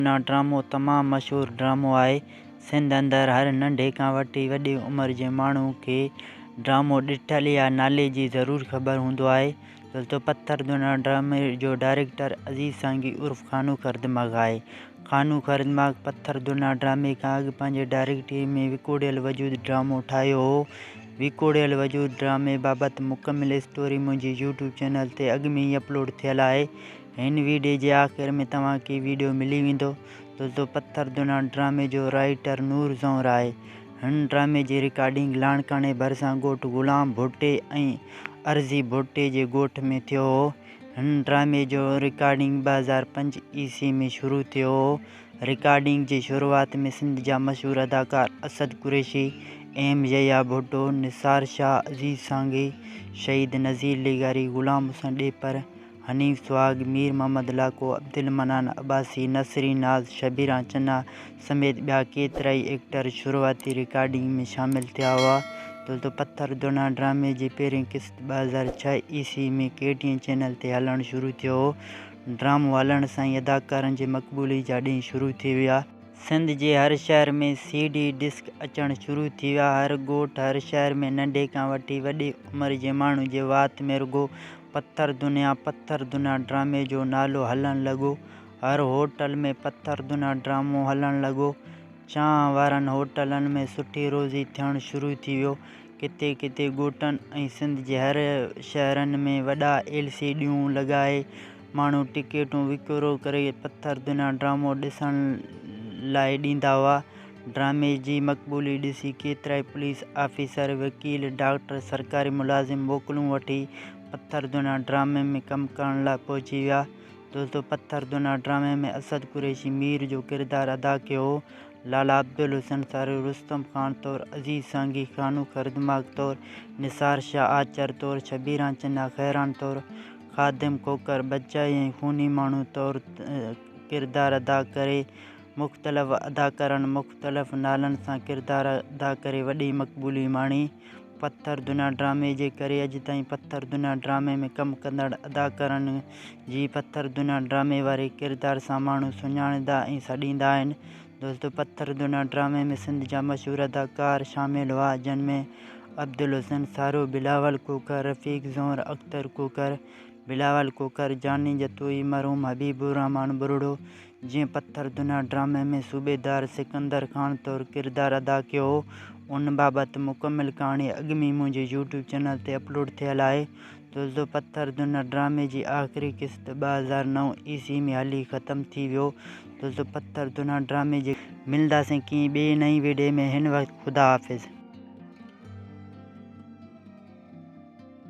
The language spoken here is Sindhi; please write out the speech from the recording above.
دنيا ڊرامو تمام مشهور ڊرامو آهي. سنڌ اندر هر ننڍي کان وٺي وڏي عمر جي ماڻهو کي ڊرامو ڏٺل يا نالي جي ضرور خبر هوندو آهي. دوستو پٿر دنيا ڊرامي جو ڊائريڪٽر عزيز سانگي عرف خانو خردماغ آهي. خانو خردماغ پٿر دنيا ڊرامي کان اڳ پنهنجي ڊائريڪٽري ۾ وڪوڙيل وجود ڊرامو ٺاهيو هو. وڪوڙيل وجود ڊرامي بابت مڪمل اسٽوري منهنجي يوٽيوب چينل تي اڳ ۾ ئي اپلوڊ ٿيل آهي. هن ويڊيو جي آخر ۾ توهان کي ويڊيو ملي ويندو. دوستو پٿر دنيا ڊرامي جو رائيٽر نور زئونر آهي. هن ڊرامي جي رڪارڊنگ لاڙڪاڻي ڀرسان ڳوٺ غلام ڀٽي ۽ عرضي ڀٽي جي ڳوٺ ۾ ٿيو هو. هن ڊرامي جو رڪارڊنگ 2005 عيسوي ۾ شروع ٿيو هو. رڪارڊنگ جي شروعات ۾ سنڌ جا مشهور اداڪار اسد قريشي، ايم يحيٰ ڀٽو، نثار شاهه، عزيز سانگي، شهيد نذير لغاري، غلام حسين ڏيپر، حنيف سهاڳ، مير محمد لاکو، عبدالمنان عباسي، نسرين ناز، شبيران چنا سميت ٻيا ڪيترائي ايڪٽر شروعاتي رڪارڊنگ ۾ شامل ٿيا هئا. دوستو پٿر دنيا ڊرامي جي پهرين قسط 2006 عيسوي ۾ ڪي ٽي اين چينل تي هلڻ شروع ٿيو هو. ڊرامو هلڻ سان ئي اداڪارن جي مقبولي جا ڏينهن شروع ٿي ويا. سنڌ جي هر شهر ۾ سي ڊي ڊسڪ اچڻ شروع ٿي ويا. هر ڳوٺ، هر شهر ۾ ننڍي کان وٺي وڏي عمر جي ماڻهو جي وات ۾ رڳو پٿر دنيا، پٿر دنيا ڊرامي جو نالو هلڻ لڳو. هر هوٽل ۾ پٿر دنيا ڊرامو هلڻ لڳو. چانهه وارن هوٽلن ۾ سٺي روزي ٿيڻ شروع ٿي ويو. ڪٿي ڪٿي ڳوٺن ۽ سنڌ جي هر شهرن ۾ وڏا ايل سي ڊيون لڳائي ماڻهو ٽڪيٽون وڪرو ڪري پٿر دنيا ڊرامو ڏسڻ لاء ڏيندا هئا. ڊرامي جي مقبولي ڏسي ڪيترائي پوليس آفيسر، وڪيل، ڊاڪٽر، سرڪاري ملازم موڪلون وٺي پٿر دنيا ڊرامي ۾ ڪم ڪرڻ لاء پهچي ويا. دوستو پٿر دنيا ڊرامي ۾ اسد قريشي مير جو ڪردار ادا ڪيو هو. لالا عبدالحسين ساريو رستم خان طور، عزيز سانگي خانو خردماغ طور، نثار شاهه آچر طور، شبيران چنا خيران طور، خادم کوکر بچائي ۽ خوني ماڻهو طور ڪردار ادا ڪري مختلف اداڪارن مختلف نالن سان ڪردار ادا ڪري وڏي مقبولي ماڻي. پٿر دنيا ڊرامي جي ڪري اڄ تائين پٿر دنيا ڊرامي ۾ ڪم ڪندڙ اداڪارن جي پٿر دنيا ڊرامي واري ڪردار سان ماڻهو سڃاڻيندا ۽ سڏيندا آهن. دوستو پٿر دنيا ڊرامي ۾ سنڌ جا مشهور اداڪار شامل هئا جن ۾ عبدالحسين سارو، بلاول کوکر، رفيق زئونر، اختر کوکر، بلاول کوکر، جاني جتوئي، مرحوم حبيب الرحمان ٻرڙو جنهن پٿر دنيا ڊرامي ۾ صوبيدار سڪندر خان طور ڪردار ادا ڪيو هو ان بابت مڪمل ڪهاڻي اڳ ۾ ئي منهنجي يوٽيوب چينل تي اپلوڊ ٿيل آهي. دوستو پٿر دنيا ڊرامي جي آخري قسط 2009 عيسوي ۾ هلي ختم ٿي ويو. دوستو پٿر دنيا ڊرامي جي ملنداسين ڪنهن ٻئي نئين ويڊيو ۾ هن وقت خدا حافظ.